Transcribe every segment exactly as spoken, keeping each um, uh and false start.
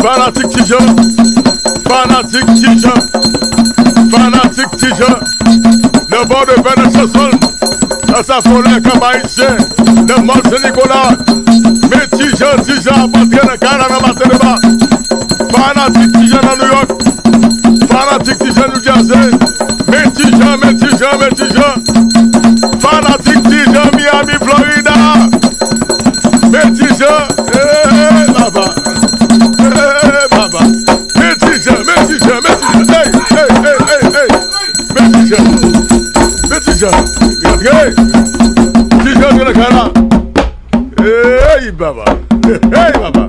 Fanatik Ti Jan, fanatik Ti Jan, fanatik Ti Jan. Nan bò de pè nan chanson, nan sa folè kanpay Ayisyen, nan mòn Sen Nikola. Men Ti Jan, Ti Jan ap antre nan kay la nan maten deba. Fanatik Ti Jan nan New York, fanatik Ti Jan New Jersey. Men Ti Jan, men Ti Jan, men Ti Jan. Fanatik Ti Jan Miami, Florida. Men Ti Jan, eh, baba. Eh, baba. Men Ti Jan, men Ti Jan, men Ti Jan. Hey, hey, hey, hey, hey. Men Ti Jan. Men Ti Jan. Hey. Ti Jan antre nan kay la. Hey, baba. Hey, baba.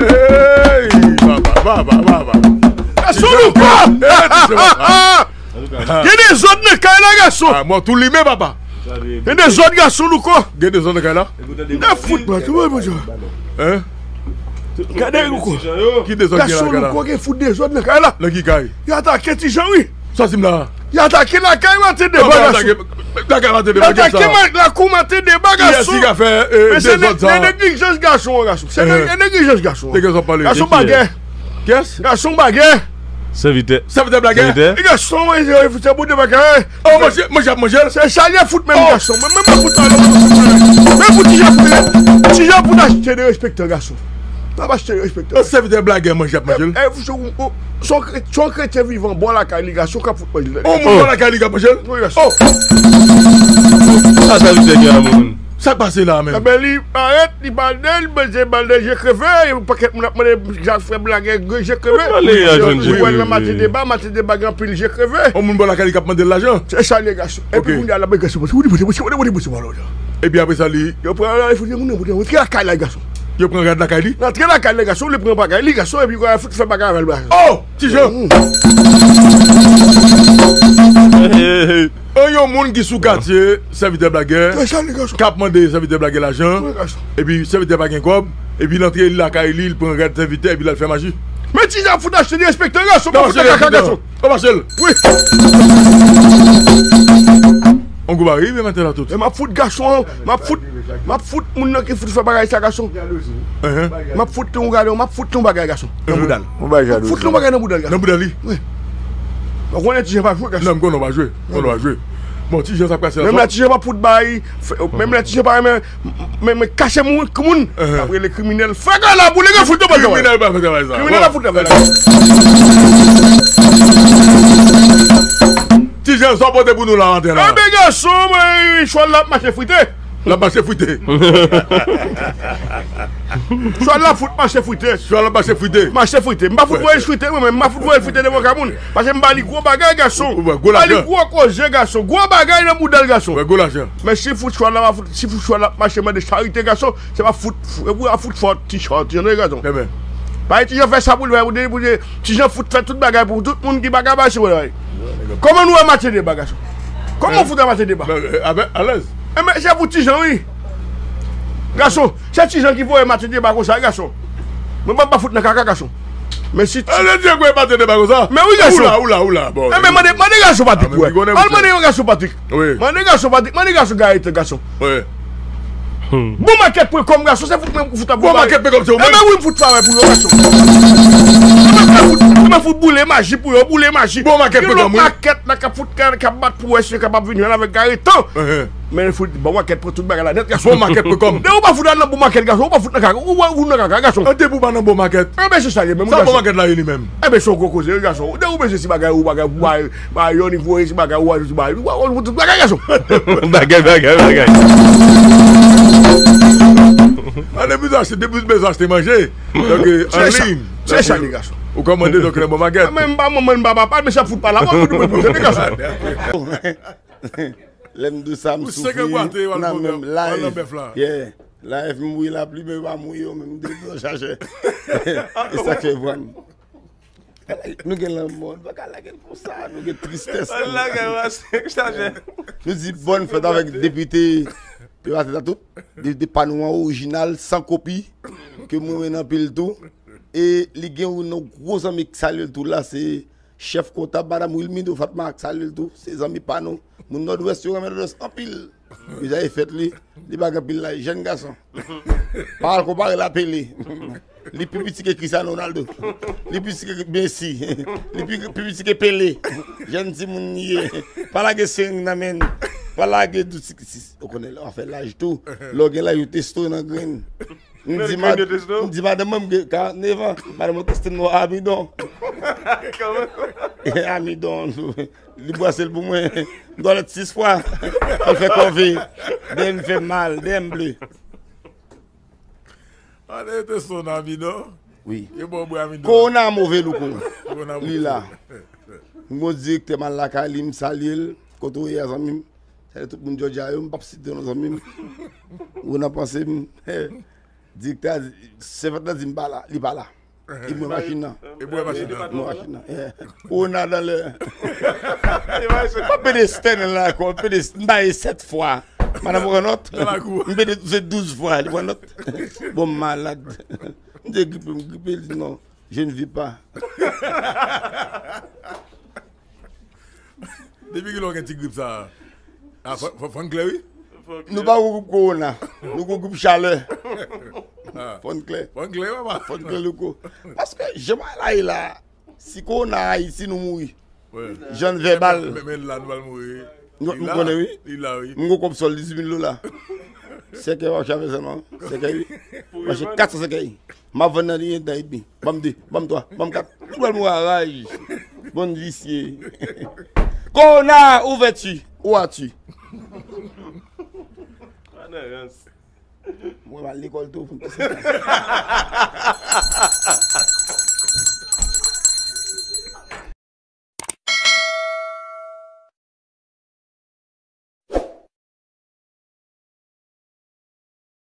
Hey, baba, baba, baba. Gason louko! Hey, Ti Jan, baba. Gen dezòd nan kay la, gason. Ah, mwen tou limen, papa. Gen dezòd, gason louko. Gen dezòd nan kay la. Nèg fout mwen, tou mwen, bonjou. Hein? Gade louko. Ki dezòd gen la, gason louko, gen fout dezòd nan kay la. Nan ki kay? Yo atake Ti Jan, wi. Sòti m la. Yo atake lakay Maten Deba, gason. Lakay Maten Deba, atake lakou Maten Deba, gason. Kiyès ki ka fè, eh, dezòd sa? Men se neglijans gason an, gason. Se neglijans gason an. De kiyès w ap pale? Gason bagè. Kiyès? Gason bagè. Sèvitè. Sèvitè blagè. Sèvitè. E gason, mwen, se, se bon de bagay. Oh, manje, manje ap manje l. Se salye fout menm gason. Mwen, mwen, mwen fout pale. Mwen fout Ti Jan fout. Ti Jan fout achte derespektan gason. N ap achte derespektan. Oh, sèvitè blagè, manje ap manje l. E, e, se yon, se yon kre-, se yon kretyen vivan bò lakay li gason k ap fout manje l. Oh, moun bò lakay li k ap manje l? Wi, gason. Oh. Sa sèvitè gen a moun? Sa k pase la menm? Enben, li parèt, li pale, li manje, pale je kreve, yon pakèt moun ap mande, Jafè blagè, je kreve. Wi, wè nan Maten Deba, Maten Deba gen anpil je kreve. On moun bò lakay li k ap mande l lajan. Se sa li ye, gason. Epi kounye a, l ap mande gason, epi apre sa, li, yo pran rad lakay li, gason. Yo pran rad lakay li, gason, li pran bagay li, gason, epi yo fout fè bagay avè l, gason. Oh! Ti Jan. Hey, hey, hey. E yon moun ki sou katye, sèvitè blagè, k ap mande sèvitè blagè lajan, epi sèvitè pa gen kòb, epi l antre li lakay li, li pran rad sèvitè, epi l al fè maji. Men Ti Jan fout achte derespektan, gason, mwen fout nan kaka, gason. Mwen mache l. Wi. On gwo bagay rive maten la tout. E m ap fout gason an, m ap fout, m ap fout moun nan ki fout fè bagay sa, gason. M ap fout li yon gade, m ap fout li yon bagay, gason. Nan bouda l. M ap fout li yon bagay nan bouda l, gason. Nan bouda li? Wi. Ou konnen Ti Jan pa jwe, gason. Non, m konnen w pa jwe. M konnen w pa jwe. Bon, Ti Jan sa k pase la. Menm lè Ti Jan pa fout bay, menm lè Ti Jan pa renmen, men, men kache moun, moun, ap rele kriminèl. Fè kay la boule, gen fout de bagay. Kriminèl pa fè travay sa. Kriminèl pa fout travay la. Ti Jan, sa w pote pou nou la maten la? Enben, gason, mwen, chwal la ap mache frite. L ap mache frite. Chwal la fout mache frite. Chwal la ap mache frite. Mache frite. M pa fout voye l frite, mwen menm. M pa fout voye l frite devan kay moun. Paske m ba li gwo bagay, gason. M ba li gwo koze, gason. Gwo bagay nan bouda l, gason. Wè, gwo lajan. Men si fout chwal la, fout, si fout chwal la ap mache mande charite, gason, se pa fout, fout, fout fò ti chwal, ti jan, gason. Pa Ti Jan fè sa pou l fè, pou Ti Jan fout fè tout bagay pou tout moun ki pa ka bay sou bagay. Kòman nou wè Maten Deba, gason? Kòman w fout wè Maten Deba? Avèk alèz. Enben, se pou Ti Jan, wi. Gason, se Ti Jan ki voye Maten Deba konsa, wi, gason. Mwen pa, pa fout nan kaka, gason. Men si Ti... Alèz, Ti Jan voye Maten Deba konsa? Men wi, gason. Oula, oula, oula, bon. Enben, mande, mande gason Patrik pou wè. Al mande yon gason Patrik. Wi. Mande gason Patrik, mande gason Gayetan, gason. Wi. Bon market pwen kòm, gason, se fout menm fout ap bon market pwen kòm, se ou menm? Enben wi, m fout travay pou yo, gason. Enben fout, enben fout boule maji pou yo, boule maji. Bon market pwen kòm, wi. Market la k ap fout, k ap bat pou wè si yo kapab vin jwenn avèk Gayetan. Men fout bon market pran tout bagay la nèt, gason. Bon market pwen kòm. Depi ou pa fout al nan bon market, gason, ou pa fout nan kaka, ou pa fout nan kaka, gason. Depi ou pa nan bon market. Enben se sa li ye menm, gason. Sa bon market la ye li menm? Enben se yon gwo koze, wi, gason. Depi ou bezwen ti bagay, ou bagay, ou bay, bay yon, li voye ti bagay, ou ajoute ti bagay, ou, ou, ou tout bagay, gason. Bagay, bagay, bagay. A, depi w achte, depi w bezwen achte manje, donk, an liy. Se sa li, gason. Ou kòmande, donk, nan bon market. Men m pa manman, m pa papa, men sa fout pa la, mwen fout mwen pou tande, gason. Lè m di w sa, m soufri nan menm live. Yeah. Live, m wi lapli, men yo pa mouye yo menm, m te pran chachè. E sa k fè vann. Nou gen lanmò, nou pa ka lage l konsa, nou gen tristès. Ann lage l, chachè. Nou di bòn fèt avèk depite Peyatè a tout, depite pa nou an orijinal, san kopi, ke m renmen anpil tou. E li gen yon gwo zanmi k salye l tou la, se chèf kontab, madanm Wilmido Fatma k salye l tou, se zanmi pa nou. Moun Nòdwès yo renmen Nòdwès anpil. Deja e fèt li, li pa gen anpil laj, jèn gason. Pa al konpare l a Pele. Li pi piti ke Cristiano Ronaldo. Li pi piti ke Messi. Li pi, pi piti ke Pele. Jèn timoun li ye. Pa lage sering nan men. Pa lage douti. Ou konnen lè w fè laj tou. Lè w gen laj ou testo nan grenn. M di mad-, m di madanm mwen m gen karant nèf an. Madanm mwen teste m nan amidon. Amidon. Li bwase l pou mwen. M twalèt sis fwa. Al fè kòve. Dèyè m fè mal. Dèyè m ble. Ale te son ami non. Wi. E bon bwa mi non. Kowona move louko. Kowona move. Li la. M gon direktè m al lakay li, m salye l. Kote w ye a zanmi m? Salye tout moun Jòjya yo, m p ap site non zanmi m. Ou nan panse m. Direktè a di, sèvant lan di m pa la, li pa la. Li mwen machin nan. E bwa machin nan. Mwen machin nan. Kowona dan lè. M ap pede Stanley la ankò, m pede, m ba li sèt fwa. Madanm pran nòt. M pede se douz fwa, li pran nòt. Bon, m malad. M te gripe, m gripe, li di non, je ne vis pas. Depi kilè w gen ti grip sa a? Ah, fò, fò, fò n klè, wi. Nou pa gwo gwoup kowona. Nou gwo gwoup chalè. Fò n klè. Fò n klè, papa. Fò n klè louko. Paske jan bagay la ye la, si kowona Ayiti, nou mouri. Jan n vèbal. Men, men la, nou pral mouri. Nou, nou konnen, wi. Li la, wi. M gwo kòb sòl dizuit mil dola. Sèkèy w ap chape sèlman. Sèkèy, wi. M achte kat san sèkèy. M ap vann nan li en dan edmi. Ban m de, ban m twa, ban m kat. Nou pral mouri a raj. Bann visye. Kowona, où vas-tu? Où as-tu? Mwen al lekòl tou pou m te sèkèy.